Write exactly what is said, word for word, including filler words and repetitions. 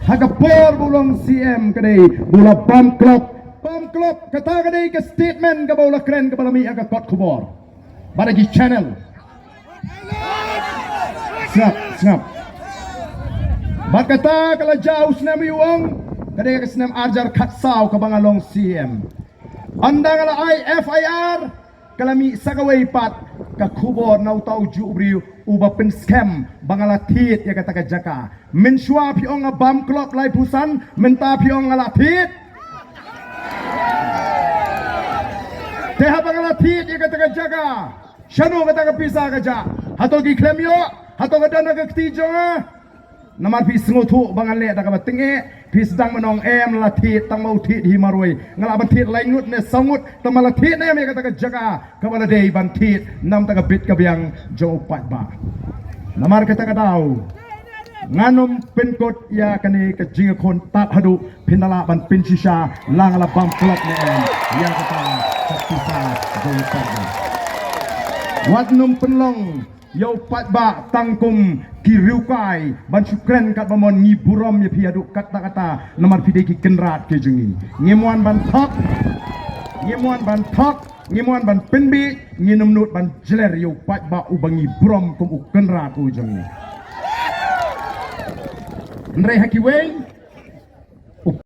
Ha ka por ba u long C M ka dei ba u la bam klop. Bam klop, kata ka dei ka statement kaba u la kren kaba la mih ha ka kot khubor. Bad ha ki channel. Sngap, sngap. Bad kata ka la jia u snem, ïa u ong, ka dei ka snem arjar khatsaw kaba nga long C M. Ynda nga la ai F I R, ka la mih sa kawei pat ka khubor na uta u juh briew uba pynskhem ba nga la thied ïa kata ka jaka. Mynshuwa phi ong nga bam klop laiphew san, mynta phi ong nga la thied. Te haba nga la thied ïa kata ka jaka, shano kata ka pisa ka jah? Hato ki khlem ïoh? Hato ka don ha ka kti jong nga? Namar phi sngewthuh ba nga leh da kaba tyngeh, phi sdang ban ong em la thied, tang ma u thied hi marwei. Nga lah ban thied lai ngut ne saw ngut, tang ma la thied ne em ïa kata ka jaka kaba la dei ban thied, namar kata ka bit ka biang jong u paidbah. Namar kata ka daw, ngan ym pynkut ïa kane ka jingïakhun tad haduh phin da lah ban pynshisha la nga la bam klop ne em ïa kata ka pisa jong u paidbah. Wat nym pynlong ïa u paidbah tang kum ki riewkai ban shu kren katba mon. Ngi burom ïa phi haduh katta katta namar phi dei ki kynrad ki jong ngi. Ngim wan ban thok, ngim wan ban thok, ngim wan ban pynbiej, ngin ym nud ban jler ïa u paidbah uba ngi burom kum u kynrad u jong ngi. Hynrei ha kiwei